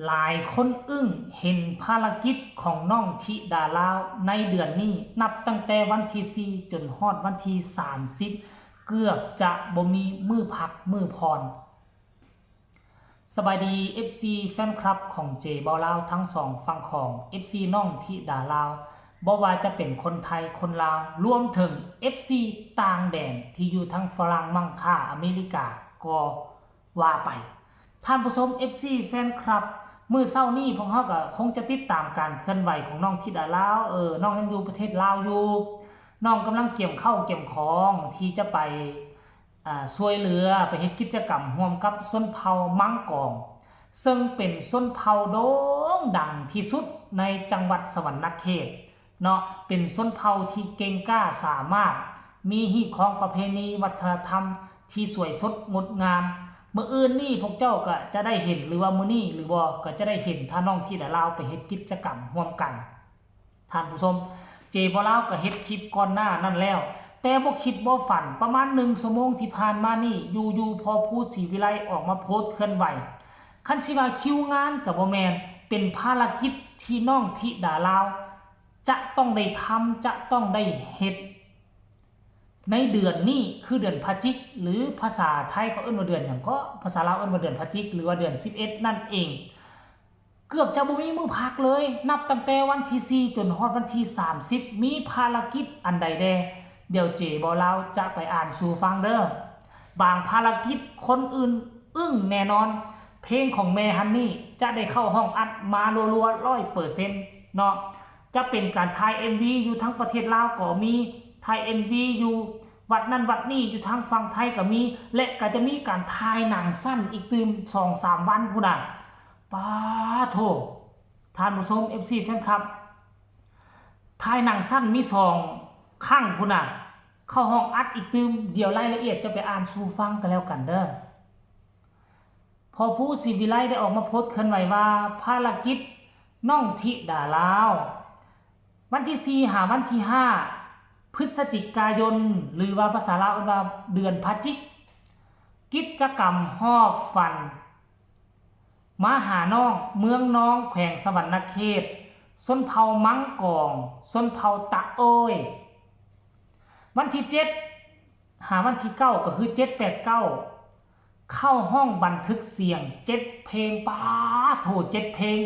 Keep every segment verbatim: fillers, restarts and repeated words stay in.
หลายคนอึ้งเห็นภารกิจของน้องธิดาลาวในเดือนนี้ นับตั้งแต่วันที่สี่จนฮอดวันที่สามสิบ เกือบจะบ่มีมื้อพักมื้อผ่อน สบายดี เอฟซี แฟนคลับของเจบ่าวลาวทั้งสองฝั่งของ เอฟซี น้องธิดาลาว บ่ว่าจะเป็นคนไทยคนลาว รวมถึง เอฟซี ต่างแดนที่อยู่ทั้งฝรั่งมังค่าอเมริกาก็ว่าไป ท่านผู้ชม เอฟซี แฟนคลับ มื้อเช้านี้พวกเฮาก็คงจะติดตามการเคลื่อนไหวของน้องธิดาลาว เออ น้องยังอยู่ประเทศลาวอยู่ น้องกำลังเตรียมข้าวเตรียมของที่จะไป อ่า ช่วยเหลือไปเฮ็ดกิจกรรมร่วมกับชนเผ่ามังกอง ซึ่งเป็นชนเผ่าโด่งดังที่สุดในจังหวัดสะหวันนะเขตเนาะ เป็นชนเผ่าที่เก่งกล้าสามารถ มีฮีตคองประเพณีวัฒนธรรมที่สวยสดงดงาม มื้ออื่นนี้พวกเจ้าก็จะได้เห็น หรือว่ามื้อนี้หรือบ่ก็จะได้เห็น ถ้าน้องธิดาลาวไปเฮ็ดกิจกรรมร่วมกัน ท่านผู้ชม เจบ่าวลาวก็เฮ็ดคลิปก่อนหน้านั้นแล้ว แต่บ่คิดบ่ฝัน ประมาณหนึ่งชั่วโมงที่ผ่านมานี่ อยู่ๆ พอผู้ศรีวิไลออกมาโพสต์เคลื่อนไหว คันสิว่าคิวงานก็บ่แม่น เป็นภารกิจที่น้องธิดาลาว จะต้องได้ทำ จะต้องได้เฮ็ด ในเดือนนี้คือเดือนพฤศจิก หรือภาษาไทยเขาเอิ้นว่าเดือนหยังก็ ภาษาลาวเอิ้นว่าเดือนพฤศจิก หรือว่าเดือนสิบเอ็ดนั่นเอง เกือบจะบ่มีมื้อพักเลย นับตั้งแต่วันที่สี่จนฮอดวันที่สามสิบ มีภารกิจอันใดแด่ เดี๋ยวเจบ่าวลาวจะไปอ่านสู่ฟังเด้อ บางภารกิจคนอื่นอึ้งแน่นอน เพลงของแม่ฮันนี่จะได้เข้าห้องอัดมารัวๆ ร้อยเปอร์เซ็นต์ เนาะ จะเป็นการถ่าย เอ็มวี อยู่ทั้งประเทศลาวก็มี ถ่าย เอ็มวี อยู่วัดนั่นวัดนี่ อยู่ทางฝั่งไทยก็มี และก็จะมีการถ่ายหนังสั้นอีกตื่มสองสามวันพุ้นน่ะ ป๊าโธ่ ท่านผู้ชม เอฟซี แฟนคลับ ถ่ายหนังสั้นมีสองครั้งพุ้นน่ะ เข้าห้องอัดอีกตื่ม เดี๋ยวรายละเอียดจะไปอ่านสู่ฟังกันแล้วกันเด้อ พอผู้ศรีวิไลได้ออกมาโพสต์เคลื่อนไหวว่าภารกิจน้องธิดาลาว วันที่สี่หาวันที่ห้าพฤศจิกายน หรือว่าภาษาลาวเอิ้นว่าเดือนพฤศจิก กิจกรรมฮอบฝัน มาหาน้อง เมืองน้อง แขวงสะหวันนะเขต ชนเผ่ามังกอง ชนเผ่าตะโอย วันที่เจ็ดหาวันที่เก้าก็คือเจ็ดแปดเก้า เข้าห้องบันทึกเสียงเจ็ดเพลง ป๊าโธ่ เจ็ดเพลง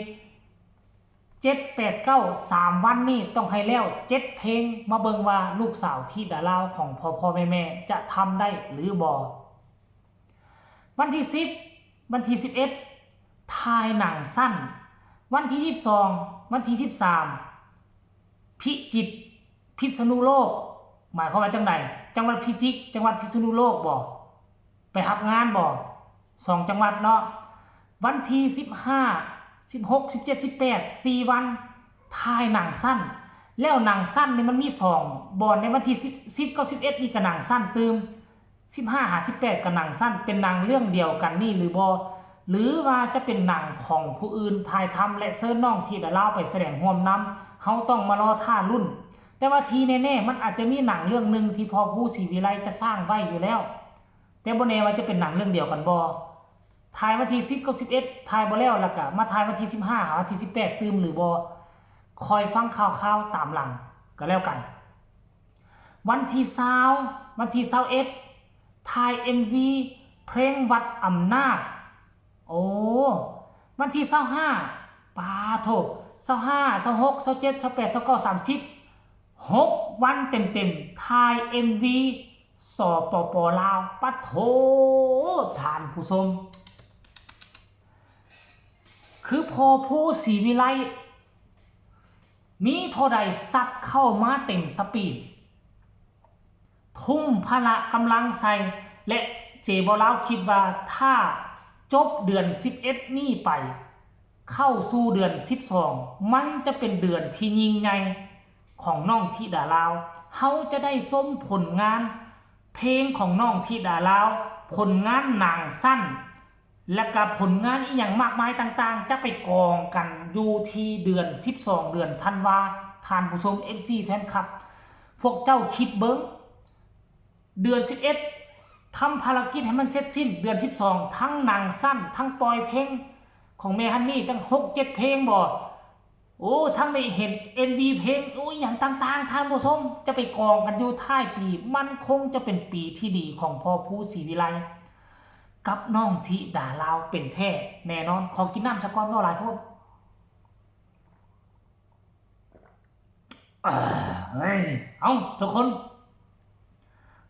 เจ็ดแปดเก้า สามวันนี่ต้องให้แล้วเจ็ดเพลง มาเบิ่งว่าลูกสาวธิดาลาวของพ่อๆ แม่ๆ จะทำได้หรือบ่ วันที่สิบ วันที่สิบเอ็ด ถ่ายหนังสั้น วันที่ยี่สิบสอง วันที่ยี่สิบสาม พิจิตร พิษณุโลก หมายความว่าจั่งใด จังหวัดพิจิตร จังหวัดพิษณุโลกบ่ ไปรับงานบ่ สองจังหวัดเนาะ วันที่สิบห้า สิบหก สิบเจ็ด สิบแปด สี่วัน ถ่ายหนังสั้น แล้วหนังสั้นนี่มันมีสองบ่อน ในวันที่สิบ สิบกับสิบเอ็ดนี่ก็หนังสั้นตื่ม สิบห้าหาสิบแปดก็หนังสั้น เป็นหนังเรื่องเดียวกันนี่หรือบ่ หรือว่าจะเป็นหนังของผู้อื่นถ่ายทำและเชิญน้องธิดาลาวไปแสดงร่วมนำ เฮาต้องมารอท่าลุ้น แต่ว่าที่แน่ๆ มันอาจจะมีหนังเรื่องหนึ่งที่พอผู้ศรีวิไลจะสร้างไว้อยู่แล้ว แต่บ่แน่ว่าจะเป็นหนังเรื่องเดียวกันบ่ ถ่ายวันที่สิบกับสิบเอ็ด ถ่ายบ่แล้ว แล้วก็มาถ่ายวันที่สิบห้าหาวันที่สิบแปดตื่มหรือบ่ คอยฟังข่าวๆ ตามหลังก็แล้วกัน วันที่ซาว วันที่ซาวเอ็ด ถ่าย เอ็มวี เพลงวัดอำนาจ โอ้ วันที่ซาวห้า ปาโธ่ ซาวห้า ซาวหก ซาวเจ็ด ซาวแปด ซาวเก้า สามสิบ หกวันเต็มๆ ถ่าย เอ็มวี สปป ลาว ปะโธ่ ท่านผู้ชม คือพอผู้ศรีวิไล มีเท่าใดซัดเข้ามาเต็มสปีด ทุ่มพละกำลังใส่ และเจบ่าวลาวคิดว่าถ้าจบเดือนสิบเอ็ดนี่ไป เข้าสู่เดือนสิบสอง มันจะเป็นเดือนที่ยิ่งใหญ่ของน้องธิดาลาว เฮาจะได้ชมผลงานเพลงของน้องธิดาลาว ผลงานหนังสั้น และก็ผลงานอีหยังมากมายต่างๆ จะไปกองกันอยู่ที่เดือนสิบสอง เดือนธันวา ท่านผู้ชม เอฟซี แฟนคลับ พวกเจ้าคิดเบิ่ง เดือนสิบเอ็ด ทำภารกิจให้มันเสร็จสิ้น เดือนสิบสอง ทั้งหนังสั้น ทั้งปล่อยเพลง ของแม่ฮันนี่ตั้งหกเจ็ดเพลงบ่ โอ้ ทั้งได้เห็น เอ็มวี เพลง โอ้ อหย่างต่างๆ ท่านผู้ชม จะไปกองกันอยู่ท้ายปี มันคงจะเป็นปีที่ดีของพ่อภูศรีวิไล กับน้องธิดาลาวเป็นแท้แน่นอน ขอกินน้ำซะก่อน เว้าหลายโพด เอ้ย เอ้า ทุกคน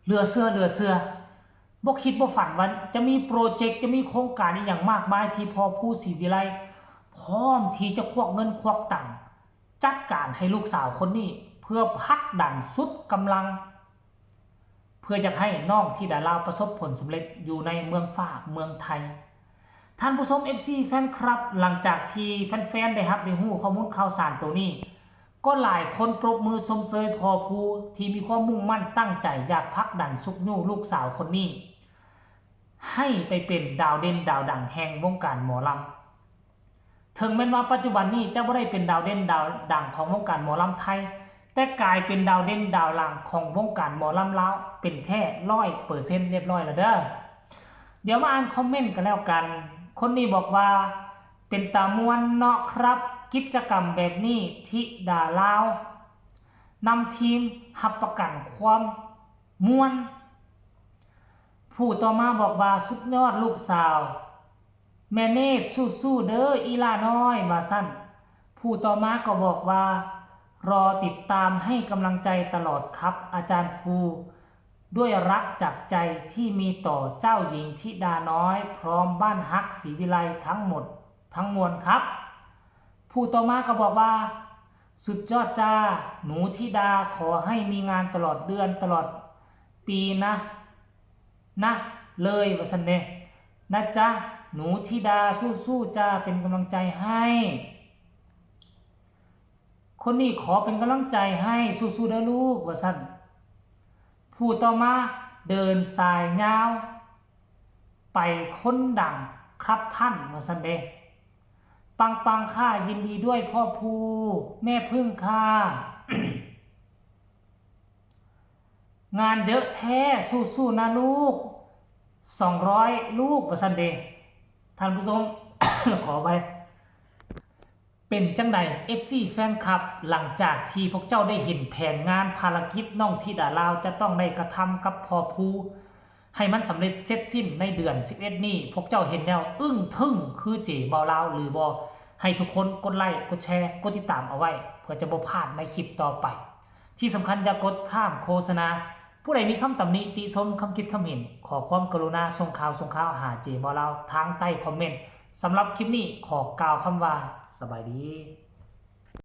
เหลือเชื่อ เหลือเชื่อ บ่คิดบ่ฝันว่าจะมีโปรเจกต์ จะมีโครงการอีหยังมากมายที่พ่อภูศรีวิไล พร้อมที่จะควักเงินควักตังค์ จัดการให้ลูกสาวคนนี้ เพื่อผลักดันสุดกำลัง เพื่อจะให้น้องธิดาลาวประสบผลสำเร็จอยู่ในเมืองฟ้าเมืองไทย ท่านผู้ชม เอฟซี แฟนคลับ หลังจากที่แฟนๆ ได้รับได้รู้ข้อมูลข่าวสารตัวนี้ ก็หลายคนปรบมือชมเชยพ่อภูที่มีความมุ่งมั่นตั้งใจอยากผลักดันชุกยู้ลูกสาวคนนี้ ให้ไปเป็นดาวเด่นดาวดังแห่งวงการหมอลำ ถึงแม้นว่าปัจจุบันนี้จะบ่ได้เป็นดาวเด่นดาวดังของวงการหมอลำไทย แต่กลายเป็นดาวเด่นดาวดังของวงการหมอลำลาวเป็นแท้ร้อยเปอร์เซ็นต์เรียบร้อยแล้วเด้อ เดี๋ยวมาอ่านคอมเมนต์กันแล้วกัน คนนี้บอกว่า เป็นตาม่วนเนาะครับ กิจกรรมแบบนี้ ธิดาลาวนำทีมรับประกันความม่วน ผู้ต่อมาบอกว่า สุดยอดลูกสาว แม่เนตรสู้ๆเด้ออีหล่าน้อย ว่าซั่น ผู้ต่อมาก็บอกว่า รอติดตามให้กำลังใจตลอดครับ อาจารย์ภู ด้วยรักจากใจที่มีต่อเจ้าหญิงธิดาน้อย พร้อมบ้านฮักศรีวิไลทั้งหมดทั้งมวลครับ ผู้ต่อมาก็บอกว่า สุดยอดจ้า หนูธิดาขอให้มีงานตลอดเดือนตลอดปีนะ นะ เลยว่าซั่นเด้ นะจ๊ะ หนูธิดาสู้ๆจ้า เป็นกำลังใจให้ คนนี้ขอเป็นกำลังใจให้ สู้ๆเด้อลูก ว่าซั่น ผู้ต่อมา เดินสายยาว ไปคนดังครับท่าน ว่าซั่นเด้ ปังๆค่ะ ยินดีด้วยพ่อภู แม่พึ่งค่ะ งานเยอะแท้ สู้ๆนะลูก สองร้อยลูก ว่าซั่นเด้ ท่านผู้ชม ขออภัย เป็นจั่งใด เอฟซี แฟนคลับ หลังจากที่พวกเจ้าได้เห็นแผนงานภารกิจน้องธิดาลาวจะต้องได้กระทำกับพ่อภู ให้มันสำเร็จเสร็จสิ้นในเดือนสิบเอ็ดนี้ พวกเจ้าเห็นแล้วอึ้งทึ่งคือเจ๋บ่าวลาวหรือบ่ ให้ทุกคนกดไลค์ กดแชร์ กดติดตามเอาไว้ เพื่อจะบ่พลาดในคลิปต่อไป ที่สำคัญอย่ากดข้ามโฆษณา ผู้ใดมีคำตำหนิติชม คำคิดคำเห็น ขอความกรุณาส่งข่าวส่งข่าวหาเจ๋บ่าวลาวทางใต้คอมเมนต์ สำหรับคลิปนี้ขอกล่าวคำว่า สบายดี